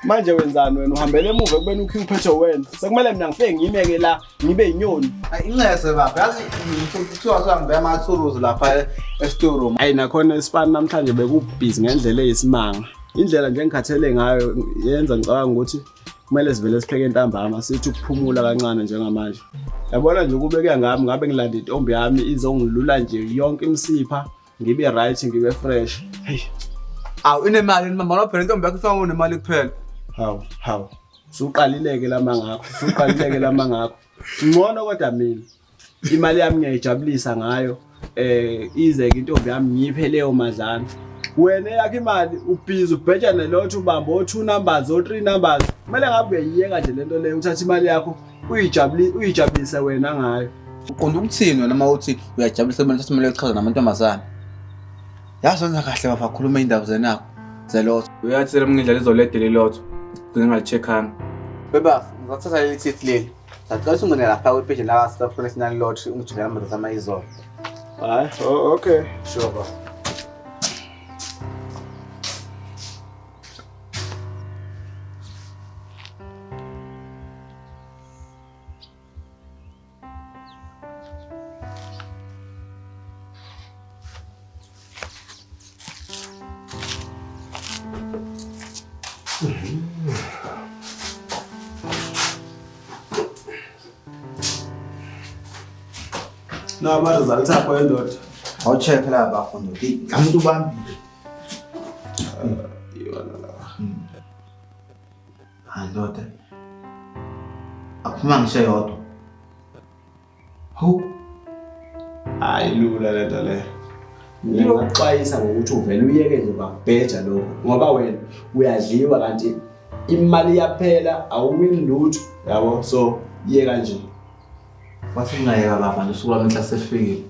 Manje wenzani wena uhambele emuva ekubeni ukhiye uphethe wena. Sekumele mina ngifike ngimeke la ngibe inyoni. Incese baba, yazi kuthiwa sihamba amathuluzi lapha esitorum. Hayi nakhona isipani namhlanje bekubhizi ngendlela eyisimanga. Indlela nje engikhathele ngayo yenza ngicabanga ukuthi kumele sivele sipheke ntambama sithi ukuphumula kancane njengamanje. Yabona nje ukube kuya ngami ngabe ngilanda intombi yami izongilula nje yonke imisipha ngibe right ngibe fresh. Hey. Awu inemali mama lo phela intombi yakho ifaka unemali kuphela. Hawu hawu. Usuqalileke lama ngakho, usuqalileke lama ngakho. Ngcono kodwa mina imali yami ngiyayijabulisa ngayo ize ke intombi yami ngiyiphe leyo madlana. Wena yakho imali ubhizi ubheja nelotho ubamba o2 numbers o3 numbers. Kumele ngabe uyayiyeka nje lento leyo uthatha imali yakho uyijabulise wena ngayo. Uqonda ukuthini wena uma uthi uyajabulisa mina thatha imali yokuchaza namantombazane? Yazi wenza kahle baba khuluma indaba zenakho zelotho. Uyathi lami ngidlala izoledele ilotho. Gcina ngalicheckanga. Beba, ngizathatha leli thithi leli. Sacela ukuthi ungene lapha kwi-page la Stop National Lottery ungijike amadoda amayizolo. Hayi, oh, okay. Sure baba. Na ama-results akho endoda. Awucheck la bafo ndoda. Umuntu ubambile. Iwona la. Hayi ndoda. Akuphuma ngisho yodwa. Hawu. Hayi lula lento le. Ngingaxwayisa ngokuthi uvele uyeke nje bakubheja lokho ngoba wena uyadliwa kanti imali iyaphela awuwini lutho yabo so yeka nje. Wathi ngingayeka baba nje usuku lwami enhla sefikile.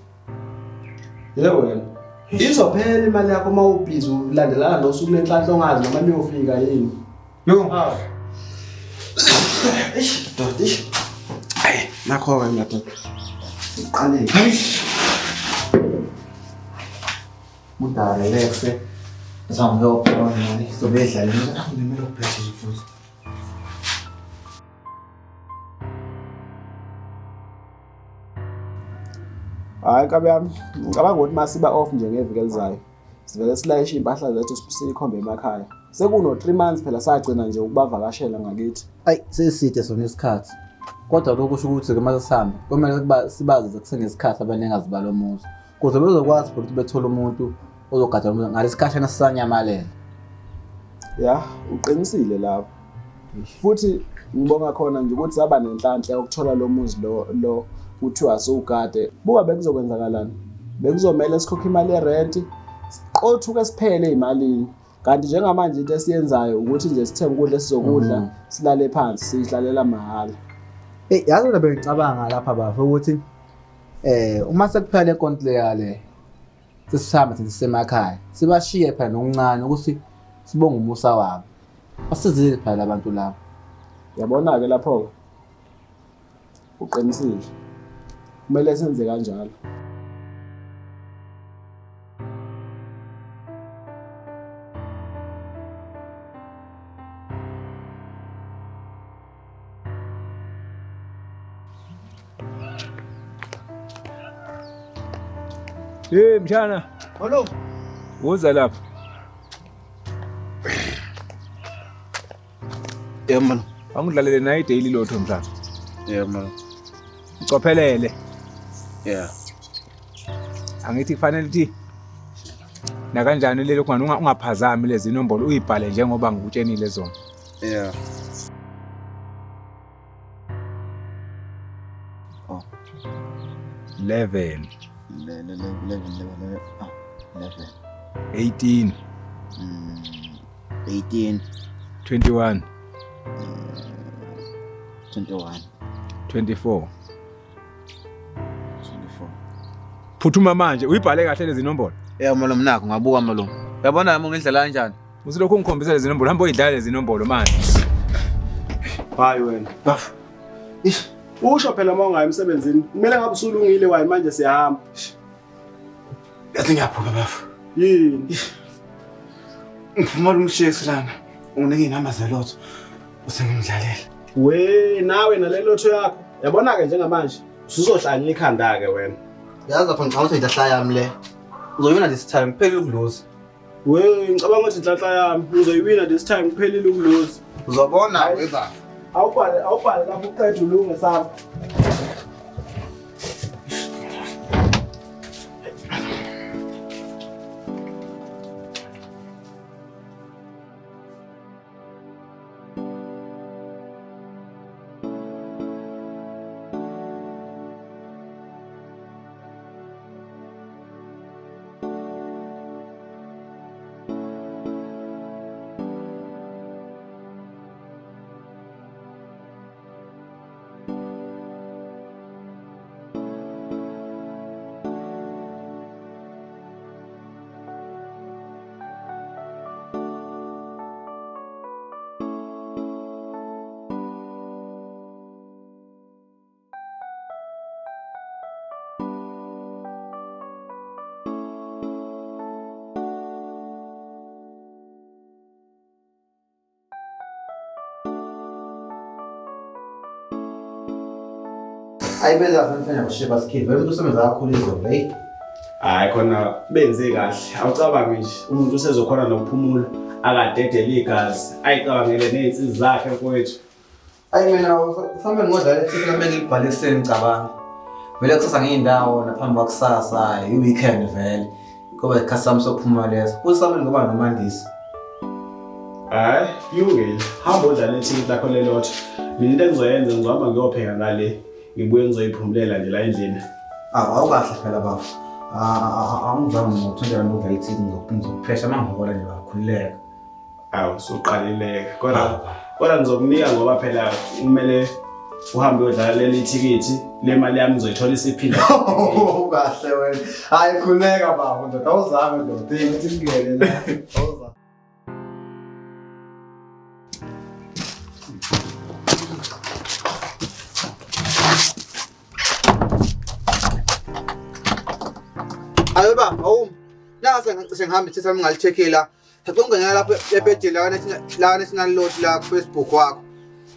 Yebo wena. Izophela imali yakho uma ubhizi ulandelana nosuku lenhlanhla ongazi noma liyofika yini. Yo. Eish, doda, eish. Hayi, nakho-ke madoda. Uqale. Umuntu arelaxe. Zami uyophona mani, sobe edlala. Ngimele ukubheja nje futhi. Hayi nkabi yami, ngicabanga ukuthi masiba off nje ngeviki elizayo. Sivele silayishe iy'mpahla zethu siyikhombe emakhaya. Sekuno 3 months phela sagcina nje ukubavakashela ngakithi. Ayi, seside sona isikhathi. Kodwa lokho kusho ukuthi-ke uma sesihamba kumele sibazize kusenesikhathi abanikazi balo muzi. Ukuze bezokwazi ukuthi bethole umuntu ozogada umuzi ngalesikhashana sisanyamalele. Ya, uqinisile lapho. Futhi ngibonga khona nje ukuthi saba nenhlanhla yokuthola lo muzi lo kuthiwa siwugade. Buka bekuzokwenzakalani? Bekuzomele sikhokhe imali yerenti, siqothuke siphele ezimalini. Kanti njengamanje into esiyenzayo ukuthi nje sithenge ukudla esizokudla, silale phansi, siyihlalela mahhala. Hey, yazi mina bengicabanga lapha bafo ukuthi uma sekuphela le kontileka le sesihamba thina sisemakhaya, sibashiye phela nokuncane ukuthi sibonge umusa wabo. Basizile phela labantu laba. Yabona-ke lapho-ke uqinisile. Kumele senze kanjalo. Hey mshana. Hello. Woza lapha. Yebo mama. Angidlalele nayi daily lotto mshana. Yebo mama. Ucophelele. Yeah. Angithi kufanele ukuthi nakanjani lelo khona ungaphazami lezi inombolo uyibhale njengoba ngikutshenile zona. Yeah. Oh. 11. 11. 11. 18. 18. 21. 21. 24. 24. Phuthuma manje uyibhale kahle lezi inombolo. Yebo malume nakho ngabuka malume. Uyabona nami ngidlala kanjani? Usilokhu ungikhombisa lezi inombolo, hamba uyidlala lezi inombolo manje. Hayi wena. Bafo. Ish. Usho phela uma ungayi emsebenzini, kumele ngabe usulungile wayi manje siyahamba. Yazi ngiyaphupha bafo. Yini? Ngiphuma umshekisi lana. Unginike iy'namba zelotho uthi ngimdlalele. We nawe nale lotho yakho. Yabona-ke njengamanje usuzohlanya ikhanda-ke wena. Yazi lapho ngicabanga ukuthi inhlahla yami le. Uzoyona this time kuphela ukuluza. We ngicabanga ukuthi inhlanhla yami uzoyiwina this time kuphelile ukuluza. Uzobona weba. Awubhale awubhale lapho uqede ulunge sami. Ayi benza namhlanje bashiye basikhiphe. Vele umuntu usebenza kakhulu izolo, hey. Hayi khona benze kahle. Awucabangi nje umuntu usezokhona nokuphumula akadedele igazi ayicabangele nezinsizi zakhe mfowethu. Ayi mina mhlawumbe ngodlala ethithi nami ngilibhaliseni ngicabanga. Vele kusasa ngiyindawo naphambi kwakusasa i-weekend vele. Ngoba isikhathi sami sokuphuma leso. Futhi sami ngoba nomandisi. Hayi kulungile. Hamba udlale ithikithi lakho lelotho. Mina into engizoyenza ngizohamba ngiyopheka ngale ngibuye ngizoyiphumulela nje la endlini. Awu awukahle phela baba. Awungizange ngothondela nokudlala ithikithi ngizokuphesha uma ngihola nje bakhululeka. Awu usuqalileke. Kodwa kodwa ngizokunika ngoba phela kumele uhambe uyodlala leli thikithi le mali yami ngizoyithola isiphinda. Ukahle wena. Hayi khululeka baba ndoda awuzame ndoda. Ngithi ngingene la. Awuzame. Ayo baba, awumi. Nase ngicishe ngihambe ithikithi lami ngalicheckile. Thatha ungena lapho epejini la National la National Lottery la ku Facebook wakho.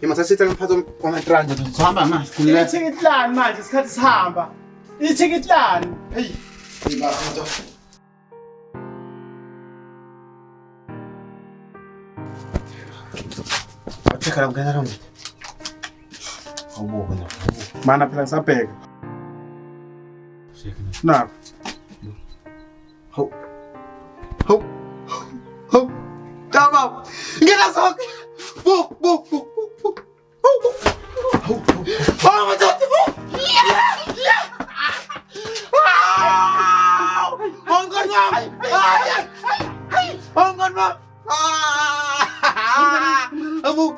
Ima sasitha ngiphatha kwama-3 nje sihamba manje khululeka. Ithikithi lani manje isikhathi sihamba. Ithikithi lani? Hey. Check la ungena lo mntu. Awubuke la. Mana phela ngisabheka. Nakho. Hawu. Hawu. Hawu. Tamam. Ngena sonke. Bu bu bu bu. Hawu. Hawu madoda. Mongani wami. Mongani wami. Abu.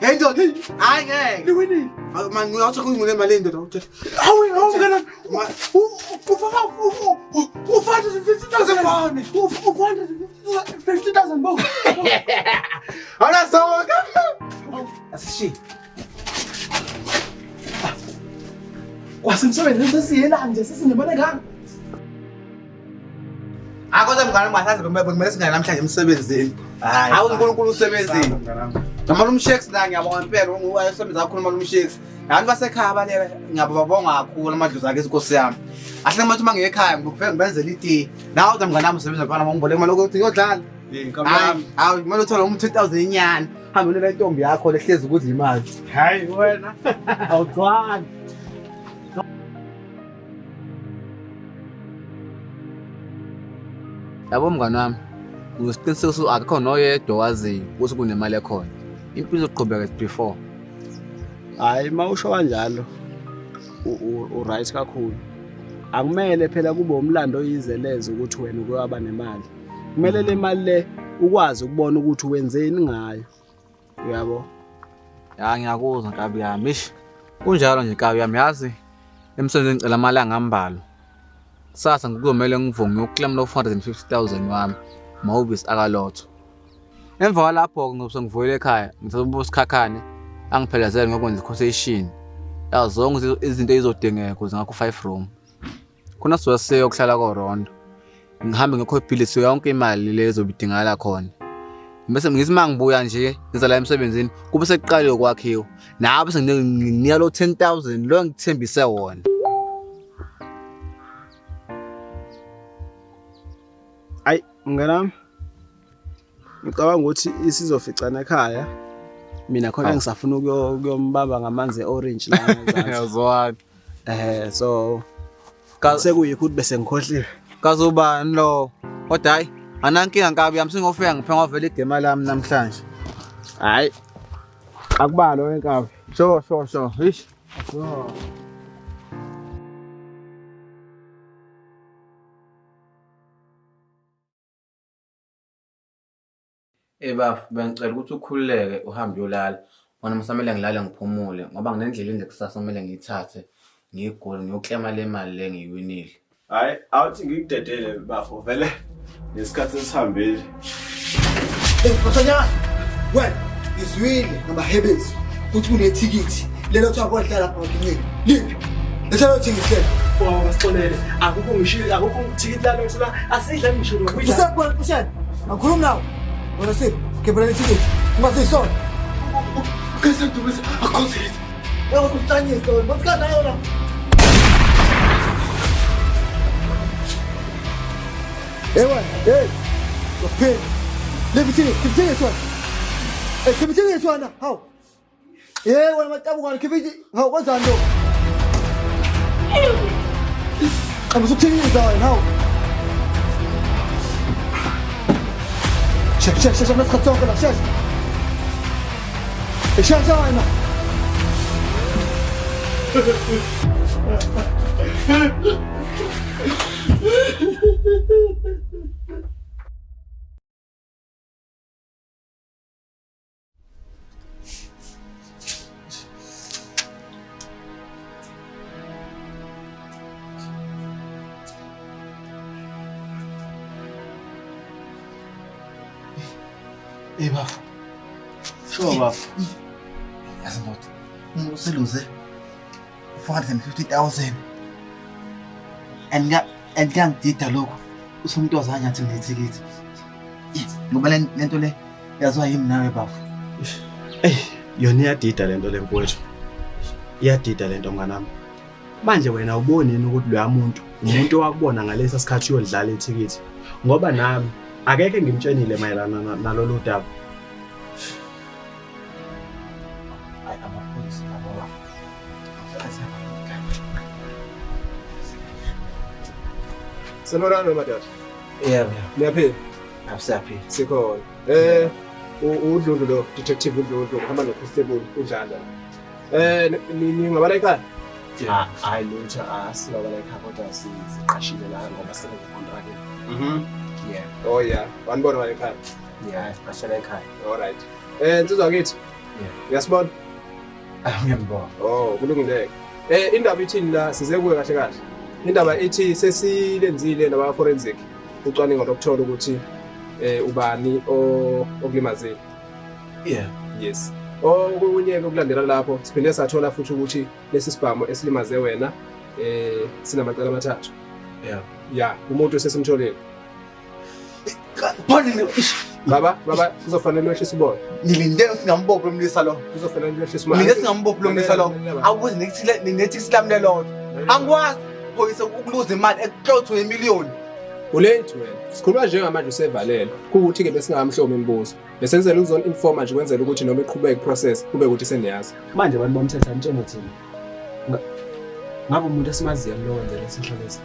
Hey ndoda. Hayi ngeke. Liwinile. Man ngiyawuthi kungule imali ndoda. Hawu hawu ngena. Ufaka u 550,000. U 450,000 bo. Awunasoka. Asishiye. Kwasemsebenzini sesiyelani nje sesinemali engaka. Hayi kodwa mngane wami asazi bekumele singane namhlanje emsebenzini. Hayi uNkulunkulu usebenzini. Noma umshakes la ngiyabonga impela unguwayesebenza kakhulu uma umshakes. Abantu basekhaya baleka ngiyababonga kakhulu amadlozi akhe inkosi yami. Ahle manje uma ngiye ekhaya ngikufike ngibenzele itiye. Nawe kodwa mngane wami usebenza mfana ngiboleka imali yokuthi ngiyodlala. Hayi Hayi kumele uthole umu 2000 inyana. Hambe ulela intombi yakho lehlezi ukudla imali. Hayi wena. Awugcwali. Yabo mngani wami, ngisiqiniseko ukuthi akekho noyedwa owaziyo ukuthi kunemali ekhona. Impilo izoqhubeka as before. Hayi mawusho kanjalo u right kakhulu. Akumele phela kube umlando oyizeleze ukuthi wena uke waba nemali. Kumele le mali le ukwazi ukubona ukuthi wenzeni ngayo. Uyabo? Ya ngiyakuzwa nkabi yami. Ish. Kunjalo nje nkabi yami yazi. Emsebenzini ngicela amalanga ambalwa. Kusasa ngikuzomela ngivume ngiyoclaim lo 450,000 wami mahhovisi akalotho. Emva kwalapho-ke ngizobe sengivuyela ekhaya ngithatha ubusikhakhane angiphelezele ngokwenza i-quotation yazo zonke izinto ezizodingeka ukuze ngakho 5 room. Khona sizoya siyokuhlala koRondo. Ngihambe ngekhophilisi yonke imali le ezobe idingakala khona. Bese ngithi mangibuya nje ngiza la emsebenzini kube sekuqalile ukwakhiwa. Nawe bese nginika lo 10,000 lo ngithembise wona. Ayi mnganami, ngicabanga ukuthi isizoficana ekhaya. Mina khona ngisafuna ukuyombamba ngamanzi e-orange la ngezansi. Yazwani. So sekuyikho ukuthi bese ngikhohliwe. Kazobani lo? Kodwa hayi anankinga nkabi yami singofika ngiphe ngovela igema lami namhlanje. Hayi. Akubalo enkabi. Sure. Ish. Sure. Bafo, bengicela ukuthi ukhululeke uhambe uyolala. Wena msamele ngilale ngiphumule ngoba nginendlela ende kusasa kumele ngiyithathe ngiyigole ngiyoklema le mali le ngiyiwinile. Hayi, awuthi ngikudedele bafo vele nesikhathi esihambile. Mfanyana, wena ngizwile ngamahebezi ukuthi kunethikithi lelo kuthiwa kodlala lapha ngincike. Liphi? Lelo thikithi lelo. Wow, masixolele. Akukho ngisho akukho thikithi lalo la asidla ngisho lo. Usekhona mfanyana. Angikhulumi nawe. Wena siphi? Khipha le thikithi. Ungasiyisona. Kaseduze akhozithi. Wena usuhlanyisa wena. Bathi nayo la. Hey wena, hey. Uphela. Levithini, khiphe sona. Eh, khiphe sona. Hawu. Eh wena matabukwana khiphe. Hawu kwenzani lo? Amusukuthini wena, hawu. Shek shek shek nasikhathi sonke la, shek. Shek shek wena. Hey bafo. Sure bafo. Yazi ndoda, umuntu useluze 450,000. And kuyangidida lokho. Usumuntu wazanya athi nginethikithi. Ngoba lento le yaziwa yimi nawe bafo. Ey, yona iyadida lento le mfowethu. Iyadida lento mnganami. Manje wena uboni yini ukuthi loya muntu umuntu owakubona ngalesa sikhathi uyodlala ithikithi? Ngoba nami akekho ngimtshenile mayelana nalolu daba. Hayi amaphoyisa lawa. Sanibonani madoda. Yebo. Niyaphila? Asiyaphila. Sikhona. uDludlu lo, detective uDludlu uhamba no-constable uDlala. Ningabala ekhaya? Hayi lutho, asingabala ekhaya kodwa siqashile la ngoba sebenza contract. Yeah. Oh yeah, wanibona wala ekhaya. Yeah, siqashela ekhaya. All right. Nsizwa kithi. Yeah. Uyasibona? Ngiyambona. Oh, kulungile. Indaba ithini la size kuwe kahle kahle. Indaba ithi sesilenzile naba forensic ucwaningo lokuthola ukuthi ubani okulimazile. Yeah. Yes. Okunye okulandela lapho siphinde sathola futhi ukuthi lesi sibhamu esilimaze wena sinamacala amathathu. Yeah. Yeah, umuntu sesimtholile. Baba, kuzofanele wehlise umoya. Ngilinde ukuthi ngambopha lomlisa lo. Kuzofanele wehlise umoya. Ngilinde singambopha lomlisa lo. Awubuze nethi lami lelodwa. Angikwazi phoyisa ukuluza imali ekuhlotho yemiliyoni. Ulethu wena. Sikhuluma njengamanje usevalele. Kuwukuthi ke besingamhlomi imibuzo. Besenzela ukuzona informa nje kwenzela ukuthi noma iqhubeke process kube ukuthi seniyazi. Manje abantu bomthetho anitshene thina. Ngabe umuntu esimaziyo lo wenza lesihlo lesi.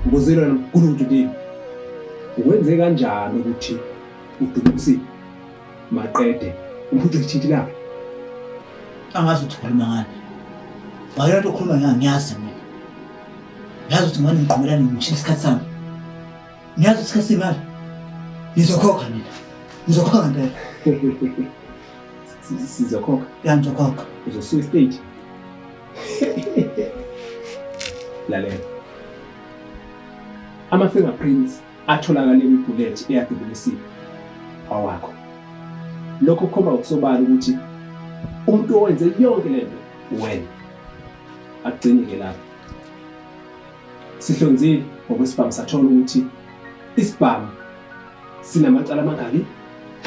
Nguzilo nomkhulu udini. Ukwenze kanjani ukuthi udubuse maqede umuntu uthinti lapha? Angazi ukuthi ukhuluma ngani. Ngayona into okhuluma ngayo ngiyazi mina. Ngiyazi ukuthi ngani ngiqhumelana ngimshila isikhathi sami. Ngiyazi ukuthi isikhathi semali. Ngizokhokha mina. Ngizokhokha ngempela. Sizokhokha. Ya ngizokhokha. Uzosuka stage. Lalela. Ama fingerprints atholakale kwibullet eyadubulisiwe awakho. Lokho kukhomba ngokusobala ukuthi umuntu owenze yonke lento wena. Agcini ke lapho. Sihlonzile Ngokwesibhamu sathola ukuthi isibhamu sinamacala amangaki?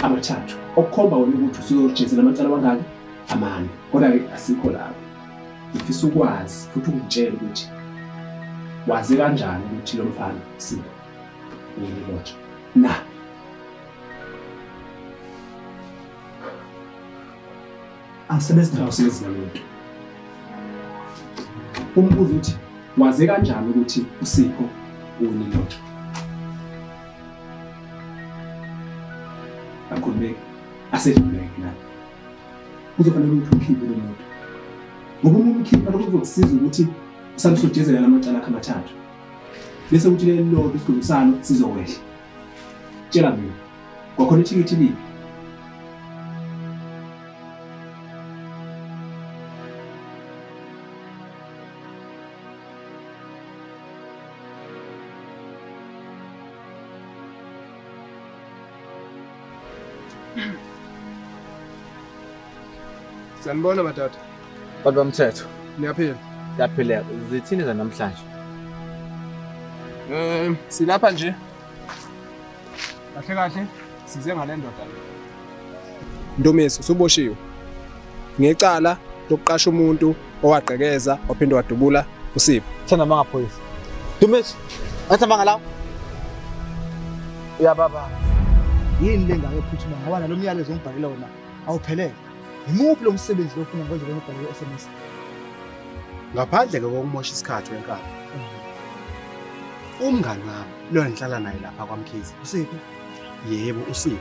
Amathathu. Okukhomba wena ukuthi usuyojezela amacala amangaki? Amane. Kodwa-ke asikho lapho. Ngifisa ukwazi futhi ungitshele ukuthi waze kanjani ukuthi lo mfana Sipho uyilotsha na. Angisebenzi nawo. Awusebenzi namuntu. Umbuzo uthi waze kanjani ukuthi uSipho uwinilotho? Akhulumeki, asedluleke la. Kuzofanele ukuthi ukhiphe lo muntu. Ngoba uma umkhipha lokho kuzokusiza ukuthi usale usujezela lamacala akhe amathathu. Bese kuthi leli lodwa isigwebo salo sizokwehla. Tshela mina, kwakhona ithikithi liphi? Sanibona madoda. Bantu bomthetho. Niyaphila? Siyaphila. Zithini zanamhlanje? Silapha nje. Kahle kahle size ngale ndoda le. Ndumiso usuboshiwe ngecala lokuqasha umuntu owagqekeza waphinde wadubula uSipho. Thanda amaphoyisa. Dumiso, athi amanga lawo. Ya baba. Yini le ngake ephuthuma ngoba nalo myalezo ongibhalele wona awuphelele. Yimuphi lo msebenzi lo ofuna ngikwenze ngibhalele SMS? Ngaphandle ke kokumosha isikhathi wenkabi. Umngani wami lo engihlala naye lapha kwaMkhize. Usipho? Yebo, uSipho.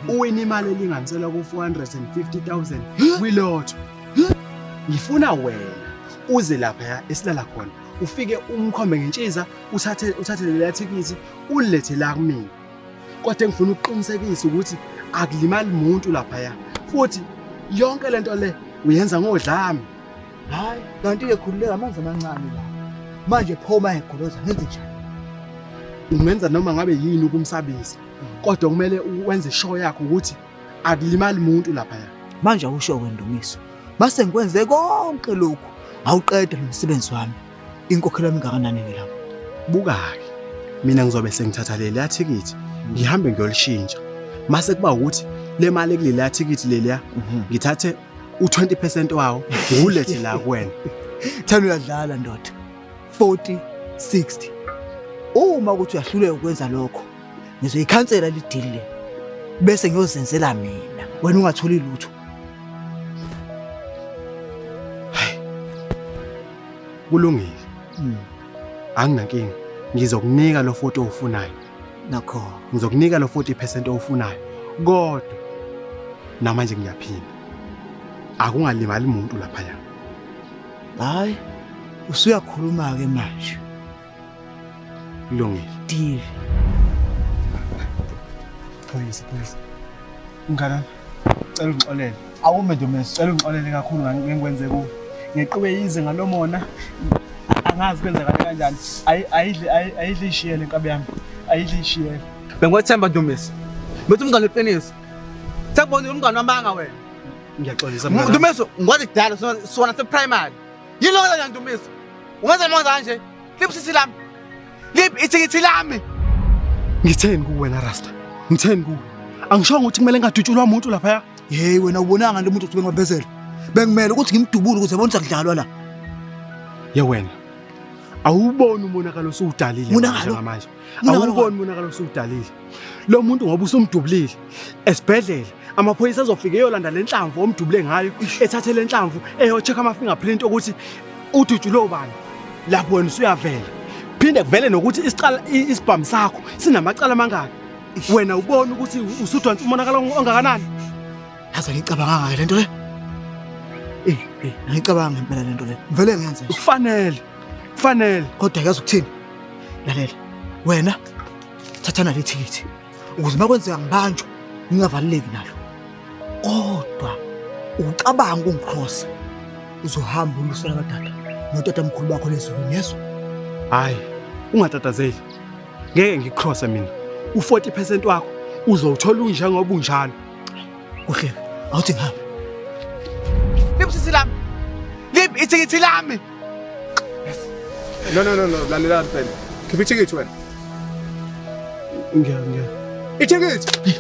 Uwina imali elinganiselwa ku-450,000 kwilotho. Ngifuna wena uze lapha esilala khona. Ufike umkhombe ngentshiza, uthathe leliya thikithi ulilethe la kumina. Kodwa engifuna ukuqinisekisa ukuthi akulimali umuntu laphaya. Futhi yonke lento le uyenza ngodlame. Hayi, kanti ke khululeka amanzi amancane la. Manje phoma egoloza ngenze njani? Ungenza noma ngabe yini ukumsabisa. Kodwa kumele wenze show yakho ukuthi akulimali umuntu laphaya. Manje awusho kwendumiso. Mase ngikwenze konke lokhu, awuqeda lo msebenzi wami. Inkokhelo yami ingakanani ke lapho? Buka-ke, mina ngizobe sengithatha leliya thikithi ngihambe ngiyolishintsha. Mase kuba ukuthi le mali ekuleliya thikithi leliya ngithathe u-20% wawo ngiwulethe la kuwena. Thanda uyadlala ndoda. 40 60. Uma ukuthi uyahluleka ukwenza lokho, ngizoyikhansela le deal le. Bese ngiyozenzela mina. Wena ungatholi lutho. Kulungile. Anginankinga. Ngizokunika lo 40 ofunayo. Nakho. Ngizokunika lo 40% ofunayo. Kodwa namanje ngiyaphinda. Akungalimali umuntu laphaya. Hayi, usuyakhuluma ke manje. Kulungile. Deal. Phoyisa, phoyisa. Mngani, cela ungixolele. Awume Dumiso. Cela ungixolele kakhulu ngengikwenze kuwe. Ngeqiwe yize ngalomona. Angazi kwenzakale kanjani. Ayidli ishiyele inkabi yami. Ayidli ishiyele. Bengikwethemba Dumiso. Bethi umngane weqiniso. Sekubonile umngane wamanga wena. Ngiyaxolisa mngani. Dumiso, ngikwazi kudala sona se primary. Yini lokho kanjani Dumiso? Ungenza noma kanje? Liphi sisi lami? Liphi ithikithi lami? Ngitheni kuwe wena Rasta? Ngitheni kuwe? Angishongo ukuthi kumele ngadutshulwa umuntu laphaya. Hey wena ubonanga lo muntu uthi bengibambezela. Bengimele ukuthi ngimdubule ukuze ebone ukuthi akudlalwa la. Ye wena. Awuboni umonakalo osuwudalile Umonakalo? manje. Umonakalo Awuboni umonakalo osuwudalile. Lo muntu ngoba usumdubulile esibhedlela amaphoyisa azofika eyolanda lenhlamvu omdubule ngayo, ethathe lenhlamvu eyocheck ama fingerprint ukuthi udutshulwe ubani. Lapho wena usuyavela. Phinde kuvele nokuthi isicala isibhamu sakho sinamacala amangaki. Wena ubona ukuthi usudonsa umonakalo ongakanani. Yazi angicabanganga ke lento le. Angicabanga ngempela lento le. Ngivele ngenze nje. Kufanele. Kufanele. Kodwa yazi ukuthini? Lalela. Wena thatha nale thikithi ukuze makwenzeka ngibanjwe ngingavaleleki nalo. Kodwa ucabanga ungicross uzohamba ulusela abadala notata mkhulu bakho lezulwini yezwa. Hayi, ungatatazeli. Ngeke ngicrosse mina. U40% wakho uzowuthola unjengoba unjalo. Kuhle. Awuthi ngihambe. Liphi sisi lami? Liphi ithikithi lami? No no no no, lalelani phela. Khipha ithikithi wena. Ngiya ngiya. Ithikithi.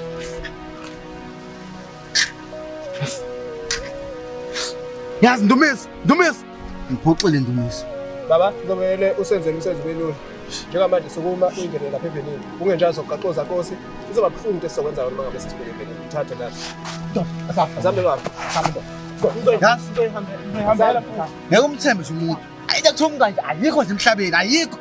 Yazi Ndumiso, Ndumiso. Ngiphoxile Ndumiso. Baba, kuzomele usenzele umsebenzi ube lula. Njengamanje sukuma uyingene lapha evenini. Kungenjalo sokuqaxoza Nkosi. Izoba buhlungu into esizokwenza yona uma ngabe sesibheke evenini. Thathe lapha. Asambe baba. Yazi ngeke umthembe nje umuntu. Ayike kuthiwa umngane ayikho nje emhlabeni ayikho.